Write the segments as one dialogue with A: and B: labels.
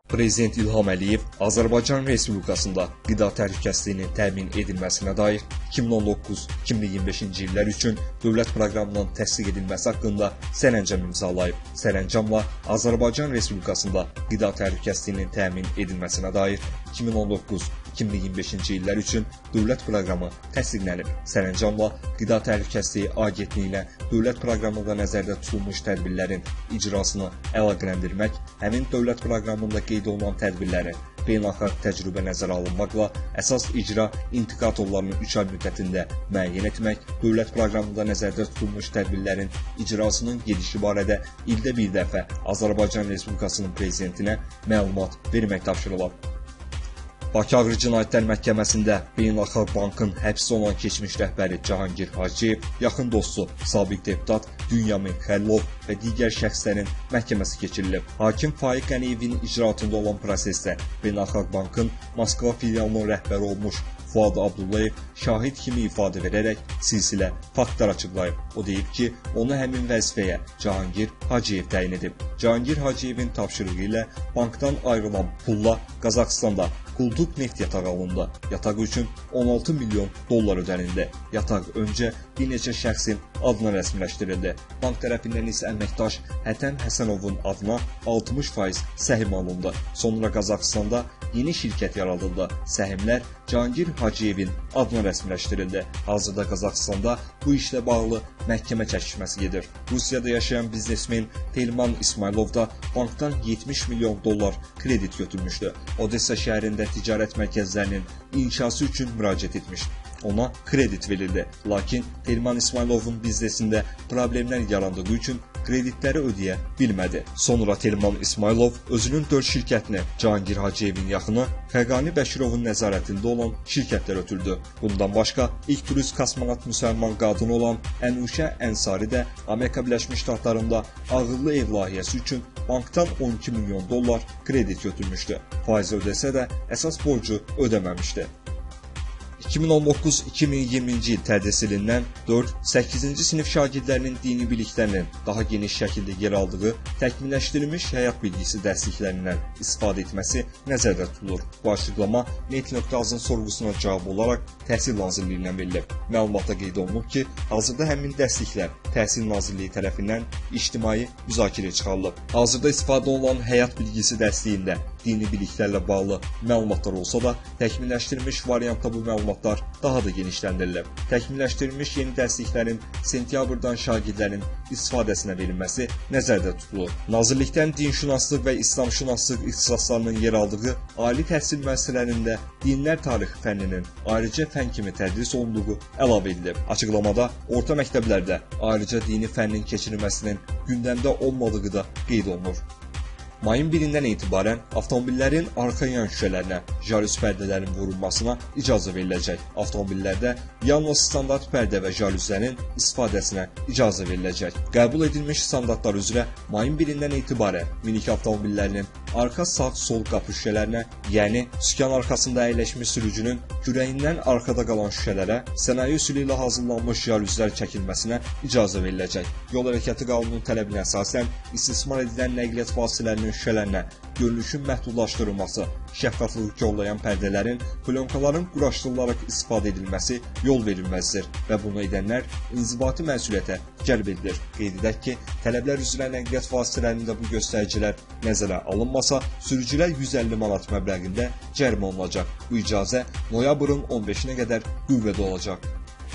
A: Prezident İlham Əliyev Azərbaycan Respublikasında qida təhlükəsizliyinin təmin edilməsinə dair 2019-2025-ci illər üçün dövlət proqramının təsdiq edilməsi haqqında sərəncam imzalayıb. Sərəncamla Azərbaycan Respublikasında qida təhlükəsizliyinin təmin edilməsinə dair 2019-2025-ci illər üçün dövlət proqramı təsdiqlənib. Sərəncamla Qida Təhlükəsizliyi Agentliyi ilə dövlət proqramında nəzərdə tutulmuş tədbirlərin icrasını əlaqələndirmək, həmin dövlət proqramında qeyd olunan tədbirləri beynəlxalq təcrübə nəzərə alınmaqla əsas icra indikatorlarını 3 ay müddətində müəyyən etmək, dövlət proqramında nəzərdə tutulmuş tədbirlərin icrasının gedişi barədə ildə bir dəfə Azərbaycan Respublikasının prezidentinə məlumat vermək tapşırılıb. Bakı Ağır Cinayətlər Məhkəməsində Beynəlxalq Bankın həbsdə olan keçmiş rəhbəri Cahangir Hacıyev, yaxın dostu, sabiq deputat Dünyamin Xəlilov və digər şəxslərin məhkəməsi keçirilib. Hakim Faiq Qəniyevin icraatında olan prosesdə Beynəlxalq Bankın Moskva filialının rəhbəri olmuş Fuad Abdullayev şahid kimi ifadə verərək silsilə faktlar açıqlayıb. O deyib ki, onu həmin vəzifəyə Cahangir Hacıyev təyin edib. Cahangir Hacıyevin tapşırığı ilə bankdan ayrılan pulla Qazaxıstanda Kultuk neft yatağı alındı. Yataq üçün 16 milyon dollar ödənildi. Yataq öncə bir neçə şəxsin adına rəsmiləşdirildi. Bank tərəfindən isə əməkdaş Hətəm Həsənovun adına 60% səhim alındı. Sonra Qazaxıstanda yeni şirkət yaradıldı. Səhimlər Cahangir Hacıyevin adına rəsmiləşdirildi. Hazırda Qazaxıstanda bu işlə bağlı məhkəmə çəkişməsi gedir. Rusiyada yaşayan biznesmen Telman İsmailov da bankdan 70 milyon dollar kredit götürmüşdü. Odessa şəhərində ticarət mərkəzlərinin inşası üçün müraciət etmiş. Ona kredit verildi. Lakin Telman İsmailovun biznesində problemlər yarandığı üçün kreditləri ödəyə bilmədi. Sonra Telman İsmailov özünün 4 şirkətini Cahangir Hacıyevin yaxını Xəqani Bəşirovun nəzarətində olan şirkətlər ötürdü. Bundan başqa ilk turist kosmonavt müsəlman qadını olan Ənuşə Ənsari də Amerika Birləşmiş Ştatlarında ağıllı ev layihəsi üçün bankdan 12 milyon dollar kredit götürmüşdü. Faiz ödəsə də əsas borcu ödəməmişdi. 2019-2020-ci il tədris ilindən 4-8-ci sinif şagirdlərinin dini biliklərinin daha geniş şəkildə yer aldığı təkmilləşdirilmiş həyat bilgisi dərsliklərindən istifadə etməsi nəzərdə tutulur. Bu açıqlama Net.az-ın sorğusuna cavab olaraq Təhsil Nazirliyindən verilib. Məlumatda qeyd olunub ki, hazırda həmin dərsliklər Təhsil Nazirliyi tərəfindən ictimai müzakirəyə çıxarılıb. Hazırda istifadə olunan həyat bilgisi dərsliyində dini biliklərlə bağlı məlumatlar olsa da, təkmilləşdirilmiş variantda bu məlumatlar daha da genişləndirilib. Təkmilləşdirilmiş yeni dərsliklərin sentyabrdan şagirdlərin istifadəsinə verilməsi nəzərdə tutulur. Nazirlikdən dinşünaslıq və İslamşünaslıq ixtisaslarının yer aldığı ali təhsil müəssisələrində dinlər tarixi fənninin ayrıca fən kimi tədris olunduğu əlavə edilib. Açıqlamada orta məktəblərdə ayrıca dini fənnin keçirilməsinin gündəmdə olmadığı da qeyd olunur. Mayın 1-dən etibarən avtomobillərin arxa yan şüşələrinə jalüz pərdələrin vurulmasına icazə veriləcək. Avtomobillərdə yalnız standart pərdə və jalüzlərin istifadəsinə icazə veriləcək. Qəbul edilmiş standartlar üzrə mayın 1-dən etibarən minik avtomobillərinin arxa sağ-sol qapı şüşələrinə, yəni sükan arxasında əyləşmiş sürücünün kürəyindən arxada qalan şüşələrə sənaye üsulu ilə hazırlanmış jalüzlər çəkilməsinə icazə veriləcək. Yol hərəkəti qanununun tələbinə əsasən istismar edilən nəqliyyat vasitələrinin şüşələrinə görünüşün məhdudlaşdırılması, şəffaflığı korlayan pərdələrin, plyonkaların quraşdırılaraq istifadə edilməsi yol verilməzdir və bunu edənlər inzibati məsuliyyətə cəlb edilir. Qeyd edək ki, tələblər üzrə nəqliyyat vasitələrində bu göstəricilər nəzərə alınmasa, sürücülər 150 manat məbləğində cərimə olunacaq. Bu icazə noyabrın 15-nə qədər qüvvədə olacaq.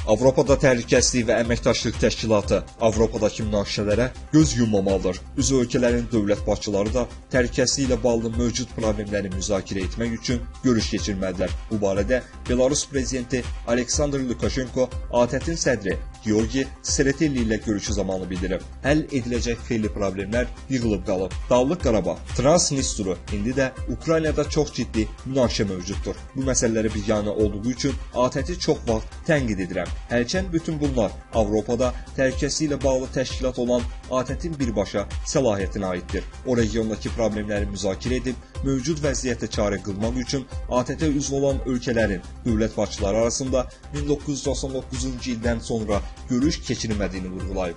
A: Avropada Təhlükəsizlik və Əməkdaşlıq Təşkilatı Avropadakı münaqişələrə göz yummamalıdır. Üzv ölkələrin dövlət başçıları da təhlükəsizlik ilə bağlı mövcud problemləri müzakirə etmək üçün görüş keçirməlidirlər. Bu barədə Belarus prezidenti Aleksandr Lukashenko ATƏT-in sədri Georgi Tsereteli ilə görüşü zamanı bildirib. Həll ediləcək xeyli problemlər yığılıb qalıb. Dağlıq Qarabağ, Transnistru, indi də Ukraynada çox ciddi münaqişə mövcuddur. Bu məsələlərə biganə olduğu üçün ATƏT-i çox vaxt tənqid edirəm. Hərçənd bütün bunlar Avropada təhlükəsizliklə bağlı təşkilat olan ATƏT-in birbaşa səlahiyyətinə aiddir. O regiondakı problemləri müzakirə edib, mövcud vəziyyətə çarə qılmaq üçün ATƏT-ə üzv olan ölkələrin dövlət başçıları arasında 1999-cu ildən sonra görüş keçirilmədiyini vurğulayıb.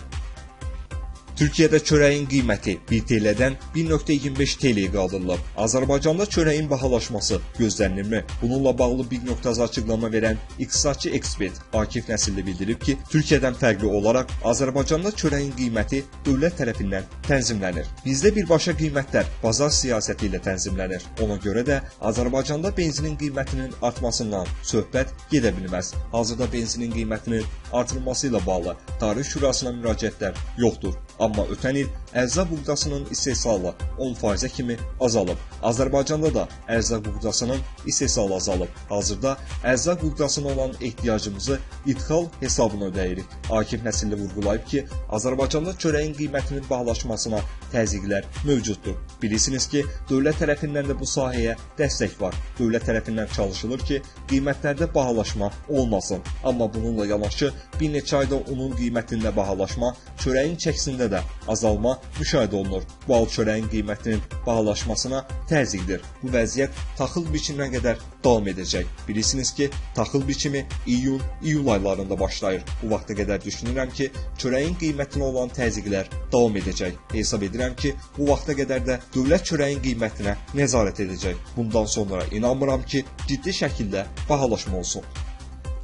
A: Türkiyədə çörəyin qiyməti 1 TL-dən 1.25 TL-yə qaldırılıb. Azərbaycanda çörəyin bahalaşması gözlənilirmi? Bununla bağlı bir nöqtəzə açıqlama verən iqtisadçı ekspert Akif Nəsilli bildirib ki, Türkiyədən fərqli olaraq Azərbaycanda çörəyin qiyməti dövlət tərəfindən tənzimlənir. Bizdə birbaşa qiymətlər bazar siyasəti ilə tənzimlənir. Ona görə də Azərbaycanda benzinin qiymətinin artmasından söhbət gedə bilməz. Hazırda benzinin qiymətinin artırılması ilə bağlı Tarif Şurasına müraciətlər yoxdur. Amma ötən il ərzaq buğdasının istehsalı 10%-ə kimi azalıb. Azərbaycanda da ərzaq buğdasının istehsalı azalıb. Hazırda ərzaq buğdasına olan ehtiyacımızı idxal hesabına ödəyirik. Akif Nəsilli vurğulayıb ki, Azərbaycanda çörəyin qiymətinin bahalaşmasına təzyiqlər mövcuddur. Bilirsiniz ki, dövlət tərəfindən də bu sahəyə dəstək var. Dövlət tərəfindən çalışılır ki, qiymətlərdə bahalaşma olmasın. Amma bununla yanaşı bir neçə ayda unun qiymətində bahalaşma, çörəyin çəkisində də azalma müşahidə olunur. Bu hal çörəyin qiymətinin bahalaşmasına təzyiqdir. Bu vəziyyət taxıl biçiminə qədər davam edəcək. Bilirsiniz ki, taxıl biçimi iyun, iyul aylarında başlayır. Bu vaxta qədər düşünürəm ki, çörəyin qiymətinə olan təzyiqlər davam edəcək. Hesab edirəm ki, bu vaxta qədər də dövlət çörəyin qiymətinə nəzarət edəcək. Bundan sonra inanmıram ki, ciddi şəkildə bahalaşma olsun.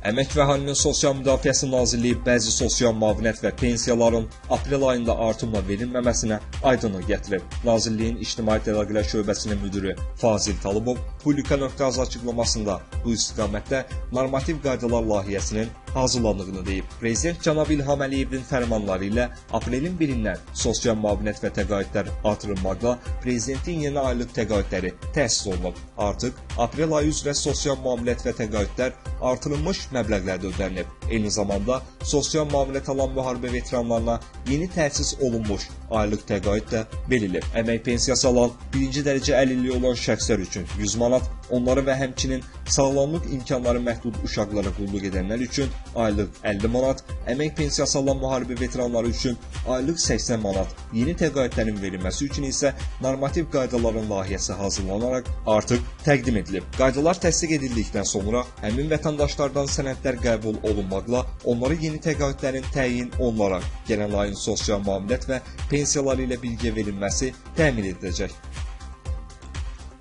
A: Əmək və Əhalinin Sosial Müdafiəsi Nazirliyi bəzi sosial müavinət və pensiyaların aprel ayında artımla verilməməsinə aydınlıq gətirib. Nazirliyin İctimai Əlaqələr Şöbəsinin müdiri Fazil Talıbov Publika.az açıqlamasında bu istiqamətdə normativ qaydalar layihəsinin hazırlandığını deyib. Prezident cənab İlham Əliyevin fərmanları ilə aprelin 1-dən sosial müavinət və təqaüdlər artırılmaqla prezidentin yeni aylıq təqaüdləri təsis olunub. Artıq aprel ayı üzrə sosial müavinət və təqaüdlər artırılmış məbləğlərdə ödənilib. Eyni zamanda sosial müavinət alan müharibə veteranlarına yeni təsis olunmuş aylıq təqaüd də verilib. Əmək pensiyası alan birinci dərəcə əlilliyi olan şəxslər üçün 100 manat, onlara və həmçinin sağlamlıq imkanları məhdud uşaqlara qulluq edənlər üçün aylıq 50 manat, əmək pensiyası alan müharibə veteranları üçün aylıq 80 manat, yeni təqaüdlərin verilməsi üçün isə normativ qaydaların layihəsi hazırlanaraq artıq təqdim edilib. Qaydalar təsdiq edildikdən sonra həmin vətəndaşlardan sənədlər qəbul olunmaqla onlara yeni təqaüdlərin təyin olunaraq gələn ayın sosial müavinət və pensiyaları ilə birgə verilməsi təmin ediləcək.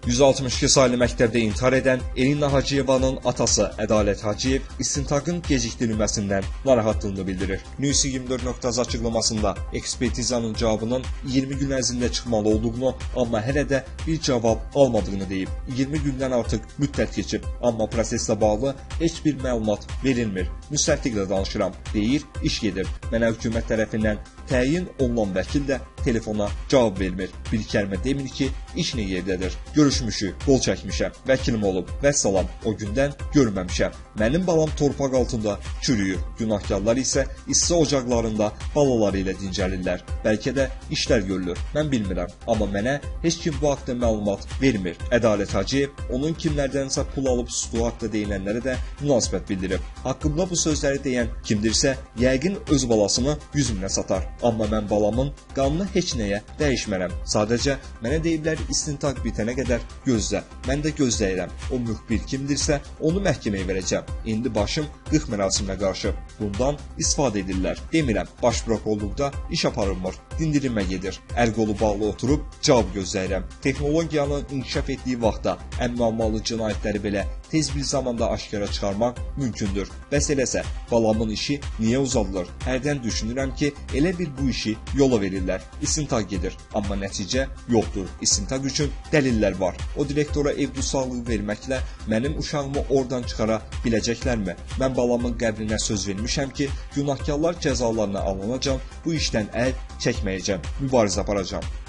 A: 162 saylı məktəbdə intihar edən Elina Hacıyevanın atası Ədalət Hacıyev istintaqın gecikdirilməsindən narahatlığını bildirir. News 24.az açıqlamasında ekspertizanın cavabının 20 gün ərzində çıxmalı olduğunu, amma hələ də bir cavab almadığını deyib. 20 gündən artıq müddət keçib, amma proseslə bağlı heç bir məlumat verilmir. Müstəntiqlə danışıram, deyir, iş gedir. Mənə hökumət tərəfindən təyin olunan vəkil də telefona cavab vermir. Bir kəlmə demir ki, iş nə yerdədir. Görüşmüşük, qol çəkmişəm, vəkilim olub, vəssalam, o gündən görməmişəm. Mənim balam torpaq altında çürüyür, günahkarlar isə isti ocaqlarında balaları ilə dincəlirlər. Bəlkə də işlər görülür, mən bilmirəm, amma mənə heç kim bu haqda məlumat vermir. Ədalət Hacıyev onun kimlərdənsə pul alıb sustuğu haqda deyilənlərə də münasibət bildirib. Haqqımda bu sözləri deyən kimdirsə, yəqin öz balasını 100 minə satar. Amma mən balamın qanını heç nəyə dəyişmərəm. Sadəcə mənə deyiblər istintaq bitənə qədər gözlə. Mən də gözləyirəm. O müxbir kimdirsə, onu məhkəməyə verəcəm. İndi başım 40 mərasiminə qarşı. Bundan istifadə edirlər. Demirəm, baş prokurorluqda iş aparılmır, dindirilmə gedir. Əl qolu bağlı oturub cavab gözləyirəm. Texnologiyanın inkişaf etdiyi vaxtda ən müəmmalı cinayətləri belə tez bir zamanda aşkara çıxarmaq mümkündür. Bəs eləsə, balamın işi niyə uzadılır? Hərdən düşünürəm ki, elə bir bu işi yola verirlər. İstintaq gedir, amma nəticə yoxdur. İstintaq üçün dəlillər var. O direktora ev sağlığı verməklə mənim uşağımı oradan çıxara biləcəklərmi? Mən balamın qəbrinə söz vermişəm ki, günahkarlar cəzalarını alınacaq, bu işdən əl çəkməyəcəm, mübarizə aparacağam.